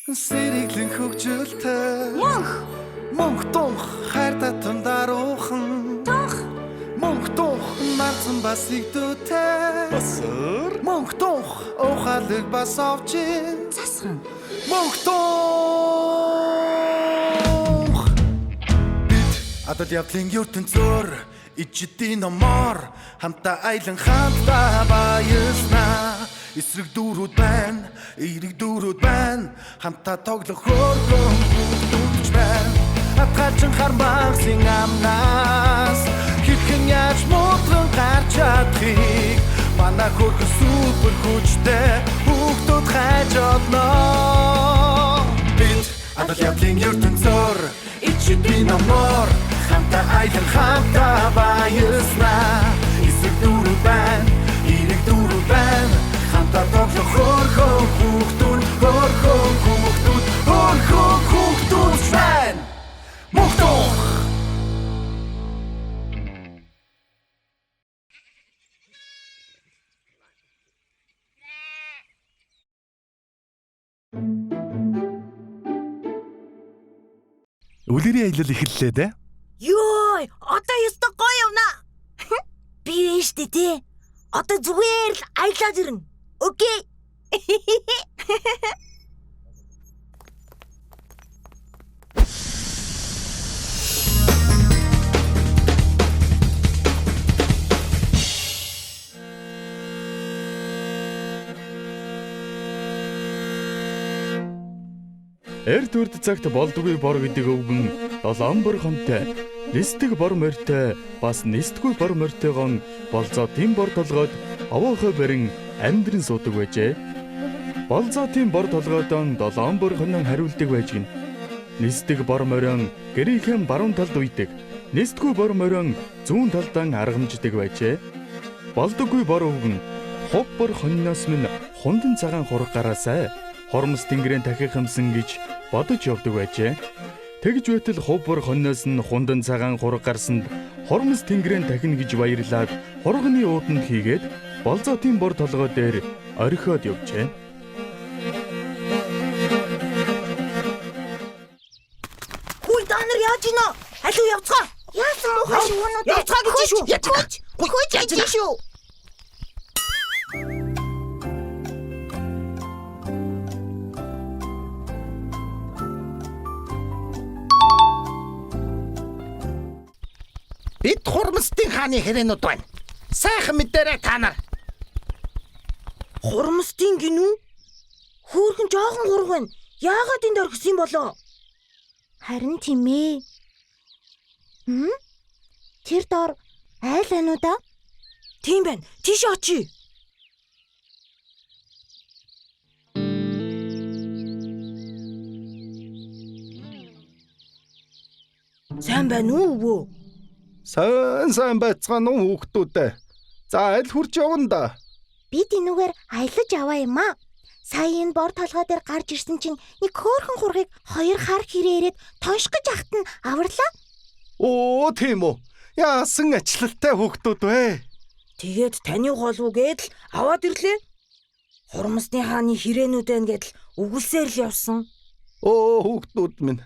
Сэргэлэн хөгжилтэй. Мөнх. Мөнх тунх хайр татам даруухан. Тунх. Мөнх тунх марцан бас игдүүтэй. Басар. Мөнх тунх ухаалаг бас овчин. Засхан. Мөнх тунх. Бид адал явдлын ертөнцөөр ичдийн номоор хамтаа аялан хамтдаа баяснаа. Эсрэг дүүрүүд байна, эерэг дүүрүүд байна. Хамтаа тоглох хөөрхөн хүүхдүүд байна. Атгалчин хармагсын амнаас хэрхэн яаж мудран гарч чадахыг манай хөөрхөн супер хүчтэй хүүхдүүд хайж олно. Бид адал явдлын ертөнцөөр ичдийн номоор хамтаа аялан хамтаа баяснаа. Эсрэг дүүрүүд байна, эерэг дүүрүүд байна. Хамтаа тоглох хөөрхөн хүүхдүүд, хөөрхөн хүүхдүүд, хөөрхөн хүүхдүүд байна. Мөнх тунх! Үлгэрийн аялал эхэллээ дээ. Йой, одоо ёстой гоё явна. Би штэ тий. Одоо зүгээр л аялаад ирнэ. Окей. Эрт үрд цагт болдгүй бор гэдэг өвгөн долоон бор хонтой нисдэг бор морьтой бас нисдэггүй бор морьтойгоон болзоотын бор толгойд овоохой барин амьдран суудаг байжээ. Болзоотын бор толгойдон долоон бор хонон хариулдаг байж гин. Нисдэг бор морион гэрийнхэн баруун талд уйдаг. Нисдэггүй бор морион зүүн талдан аргамждаг байжээ. Болдоггүй бор өвгөн хов бор хоньноос минь хундан цагаан хураг гараасай хормос тэнгэрийн тахих юмсан гэж бодож явдаг байжээ. Тэгж байтал хов бор хоньноос нь хундан цагаан хураг гарсанд хормос тэнгэрийн тахина гэж баярлаад хурганы ууданд хийгээд болзоотын бор толгой дээр орхиод явжээ. Хүй та нар яаж ийнө? Алив явцгаа. Яасан муухай шувуунууд вэ? Явцгаа гэж шүү. Хөөч. Хөөч гэж шүү. Бид хурмстын хааны хэрээнүүд байна. Сайхан мэдээрэй та нар. Хурмстын гинүү? Хөөхөн жоохон хург байна. Яагаад энд орхисон болоо? Харин тийм ээ. Хм? Тэр дор айл байна уу да? Тийм байна. Тийш очие. Сайн байна уу өвөө? Сайн сайн байцгаана уу хүүхдүүдээ. За аль хурж явна да. Бид энүүгээр аялаж аваа юм аа. Сая энэ бор толгой дээр гарч ирсэн чинь нэг хөөхөн хургийг хоёр хар хэрээ ирээд тоншгож ахт нь аварлаа. Оо тийм үү. Яасан ачлалтай хүүхдүүд вэ? Тэгээд таны голуу гэдэл аваад ирлээ. Хурмсны хааны хэрээнүүд байна гэдэл үгэлсээр л явсан. Оо хүүхдүүд минь.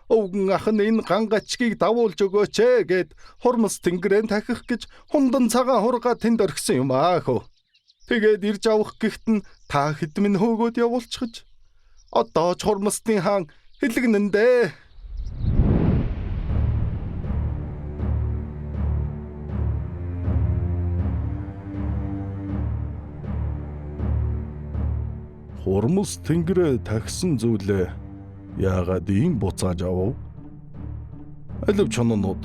Өвгөн ах нь энэ ган гачгийг давуулж өгөөч ээ гэд хурмс тэнгэрэн тахих гэж хундан цагаан хургаа тэнд орхисон юм аа хөө. Тэгээд ирж авах гихт нь та хэд минь хөөгөөд явуулчихж. Одоо ч хурмстын хаан хэлэгнэн дээ. Хурмс тэнгэрээ тахисан зүйлээ яагаад ийм буцааж авав? Алив чононууд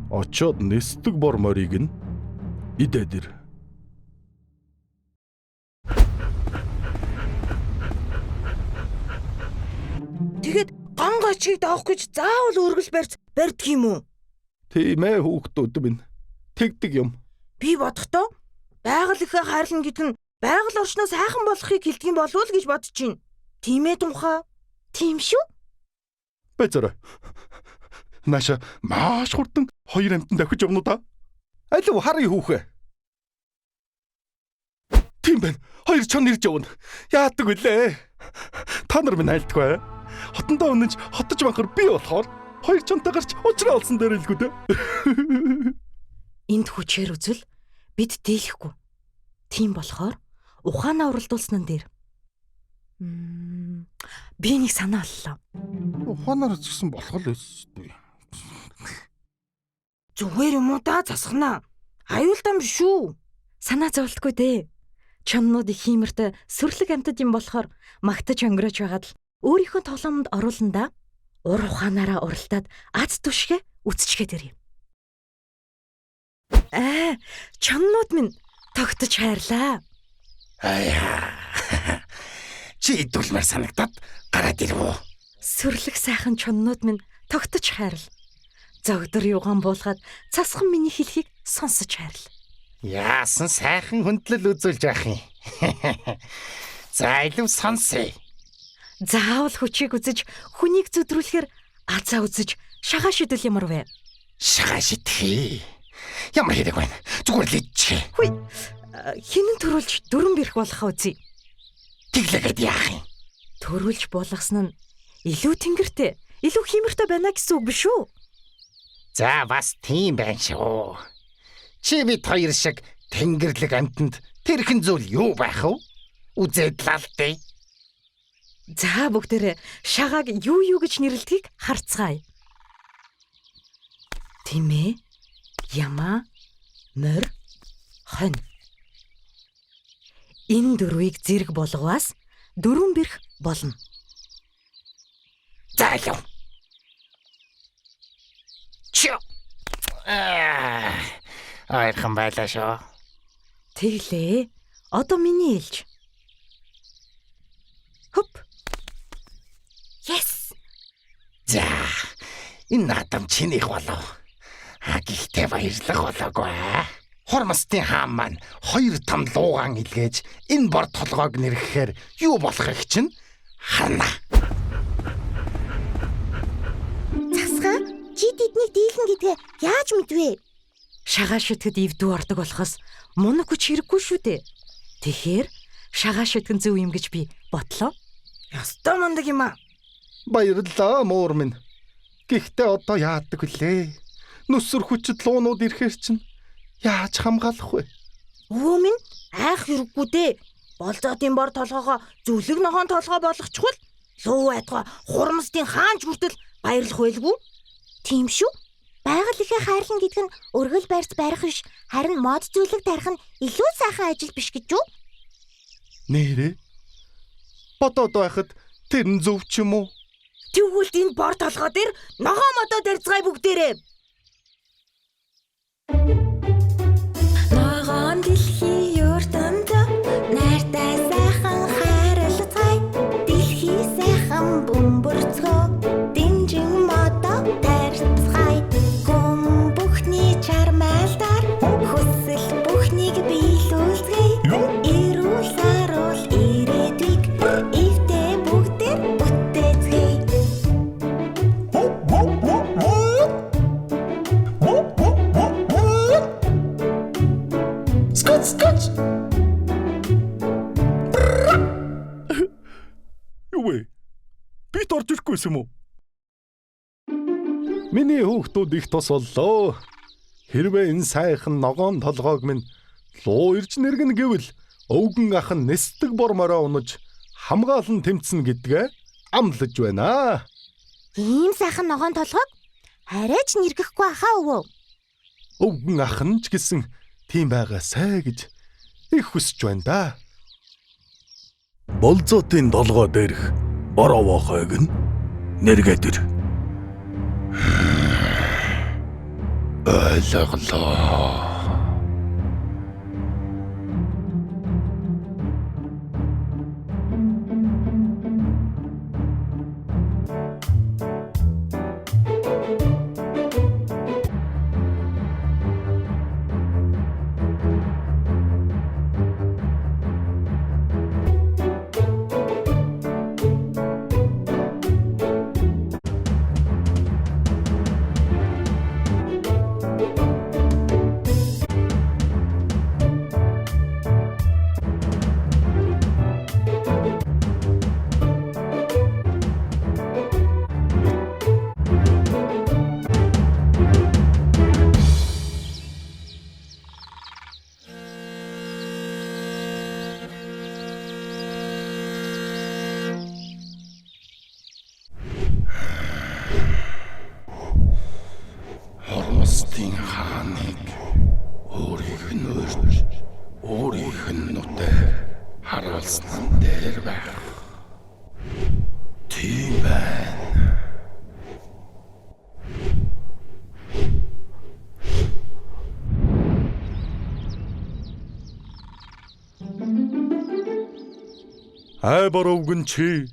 очоод нисдэг бор морийг нь идээд ир. Тэгэхэд ган гачгийг давах гэж заавал өргөл барьц барьдаг юм уу? Тийм ээ хүүхдүүд минь. Тэгдэг юм. Би бодохдоо байгаль ихээ хайрлна гэдэг нь байгаль орчноо сайхан болгохыг хэлдэг юм болов уу л гэж бодож байна. Тийм ээ тунхаа. Тийм шүү. Байцаарай. Нааша маш хурдан хоёр амтан давхиж явна уу да? Алив харъя хүүхэ. Тийм байна. Хоёр чон ирж явна. Яадаг вүлээ? Та нар минь айлтгүй. Хотондоо үнэнч хотож банхар би болохоор хоёр чонтой гарч уучраа олсон дээр илгүү дээ. Энд хүчээр үзвэл бид дийлэхгүй. Тийм болохоор ухаанаа уралдуулсан нь дээр. Би нэг санаа оллоо. Ухаанаар үзсэн болох л өс дээ. Зүгээр юм уу да засахнаа. Аюултай биш үү? Санаа зовлтгүй дээ. Чоннууд их хиймэрт сүрлэг амьтад юм болохоор магтаж өнгөрөөж байгаад л өөрийнхөө тоглоомонд оруулна да. Ур ухаанаараа уралдаад аз түшгэ үцчгээд ирье. Аа, чоннууд минь тогтож хайрлаа. Аяа. Чи идүүлмээр санагдаад гараад ирв үү? Сүрлэг сайхан чоннууд минь тогтож хайрл. Зогдор югаан буулгаад цасхан миний хэлхийг сонсож хайрл. Яасан сайхан хөндлөл үзүүлж яах юм. За илүү сонсъё. Заавал хүчийг үзэж хүнийг зүдрүүлэхээр азаа үзэж шагаа шидвэл ямар вэ? Шагаа шидэхээ. Ямар хэрэг байна? Зүгээр л идчихэ. Хүй хинэн төрүүлж дөрөн бэрх болохоо үзье. Тэглээгээд яах юм? Төрүүлж буулгасан нь илүү тэнгэртэй, илүү хиймэртэй байна гэсэн үг биш үү? За бас тийм байна шүү. Чи бид хоёр шиг тэнгэрлэг амьтанд тэрхэн зүйл юу байх вэ? Үзээд лалдээ. За бүгдээрээ шагааг юу юу гэж нэрлэдгийг харцгаая. Тимээ, ямаа, морь, хонь. Энэ дөрвийг зэрэг болгоос дөрвөн бэрх болно. За лав. Чи. Аа. Ойрхон байлаа шүү. Тэглээ. Одоо миний ээлж. Хөп. Yes. За. Энэ наадам чинийх болов. А гэхдээ баярлах болоогүй. Хормостын хаан маань хоёр там луугаан илгээж энэ бор толгойг нэрхэхээр юу болохыг чинь харна. Засгаа чи тэднийг дийлнэ гэдгээ яаж мэдвэ? Шагаа шитгэд эвдүү ордог болохоос мунаг хүч хэрэггүй шүү дээ. Тэгэхээр шагаа шитгэн зөв юм гэж би ботлоо. Ястой мундаг юм аа. Баярлалаа муур минь. Гэхдээ одоо яадаг вүлээ? Нүсэр хүчит луунууд ирэхээр чинь яаж хамгаалах вэ? Өвөө минь айх хэрэггүй дээ. Болзоотын бор толгоогоо зүлэг ногоон толгой болгочихвол луу байтугай хурмстын хаанч хүртэл баярлах байлгүй. Тийм шүү. Байгаль ихээ хайрлан гэдэг нь өргөл барьц барих биш, харин мод зүлэг тарих нь илүү сайхан ажил биш гэж юу? Нэрээ. Бодоод байхад тэр нь зөв ч юм уу? Тэгвэл энэ бор толгой дээр ногоон модоо барьцгаая бүгдээрээ. Ногоон дэлхий ертөнд найртай сайхан хайрлацгаая. Дэлхий сайхан бөмбөрцгөө дэмжин модоо тарьцгаая. Гүн бүхний чармайлдаар хүсэл бүхнийг биелүүлцгээе. Эрүүл саруул ирээдүйг эвтэй бүгдээр бүтээцгээе. Скоч скоч. Юу вэ? Бит орж ирэхгүй юм уу? Миний хүүхдүүд их тус боллоо. Хэрвээ энэ сайхан ногоон толгойг минь луу ирж нэргэн гэвэл өвгөн ах нь нисдэг бор мороо унаж хамгаалан тэмцэнэ гэдгээ амлаж байна. Ийм сайхан ногоон толгойг арайч нэргэхгүй ахаа өвөө. Өвгөн ах нь ч гэсэн тийм байгаасай гэж их хүсэж байна да. Болзоотын толгой дээрх бор овоохойг нь нэргээд ир. Ойлголоо. Тийм байна. Ай боровгон чи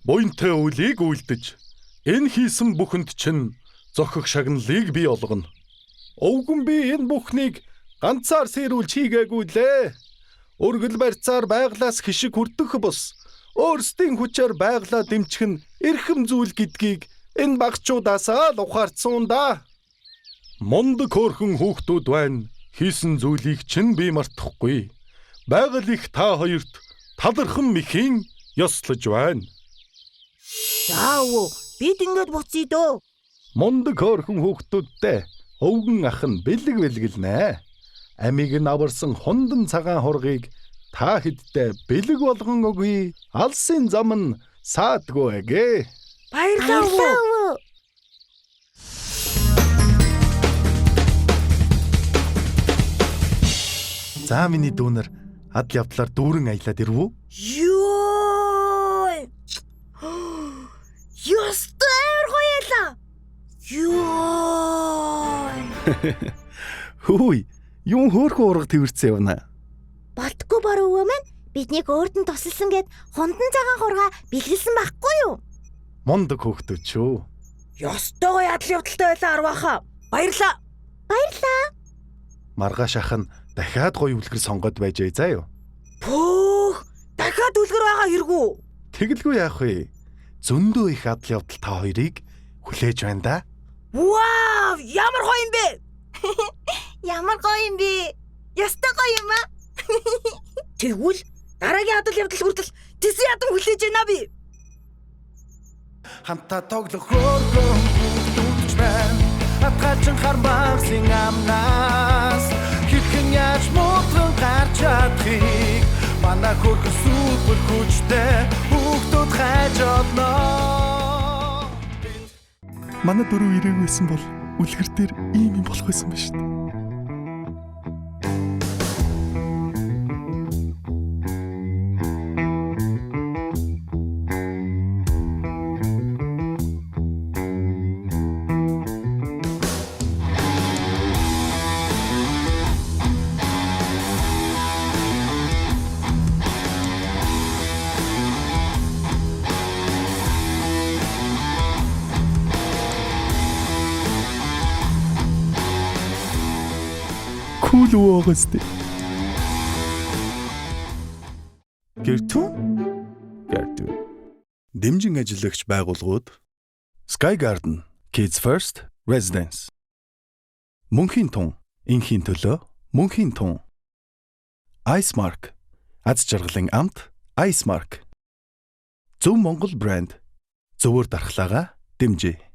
буянтай үлийг үйлдэж энэ хийсэн бүхэнд чинь зохих шагналыг би олгоно. Өвгөн би энэ бүхнийг ганцаар сэрүүлж хийгээгүй лээ. Өргөл барьцаар байглаас хишиг хүртэх бус өөрсдийн хүчээр байглаа дэмжих нь эрхэм зүйл гэдгийг энэ багчуудаасаа л ухаарсан да. Мундаг хөөрхөн хүүхдүүд байна. Хийсэн зүйлийг чинь би мартахгүй. Байгаль их та хоёрт талархан мэхийн ёслож байна. За өвөө, бид ингэж буцъя дөө. Мундаг хөөрхөн хүүхдүүдтэй өвгөн ах нь бэлэг бэлгэлнэ. Амийг нь аварсан хундан цагаан хургийг та хэдтэй бэлэг болгон өгье. Алсын зам нь саадгүй эгэ. Баярлалаа өвөө. За миний дүүнер адал явдлаар дүүрэн аялаад ирв үү? Йой! Ёстой амар гоё ялаа. Йой! Хөөй, юм хөөрхөн урга тэрвэрцэн явна. Болтгүй бор өвөө маань биднийг өөрт нь тусалсан гэд хундан цагаан хургаа бэлгэлсэн байхгүй юу? Мундаг хөөхтөд шүү. Ёстой гоё адал явдалтай байлаа арваахаа. Баярлаа. Баярлаа. Маргааш ах нь дахиад гоё үлгэр сонгоод байжээ заа юу? Пөөх, дахиад үлгэр байгаа хэрэгүү. Тэгэлгүй яах вэ? Зөндөө их адал явдал та хоёрыг хүлээж байна да. Вау, ямар гоё юм бэ? Ямар гоё юм бэ? Ёстой гоё юм аа. Тэгвэл дараагийн адал явдал хүртэл тэсэн ядан хүлээж байна би. Хамтаа тоглох хөөрхөн хүүхдүүд байна. Атгаалжин хармагсын амнаас хэрхэн яаж муудхан гарч чадахыг манай хөөрхөн супер хүчтэй хүүхдүүд хайж олно. Манай дөрөв ирээгүйсэн бол үлгэр дээр ийм юм болох байсан ба шүү дээ. Кул өвөөгөөс дээ. Гэртүн? Гэртүн. Дэмжин ажиллагч байгууллагууд Sky Garden, Kids First, Residence. Мөнхийн тун, инхийн төлөө мөнхийн тун. Ice Mark, аз жаргалын амт Ice Mark. Зөв Монгол брэнд. Зөвөр дархлаагаа дэмжээ.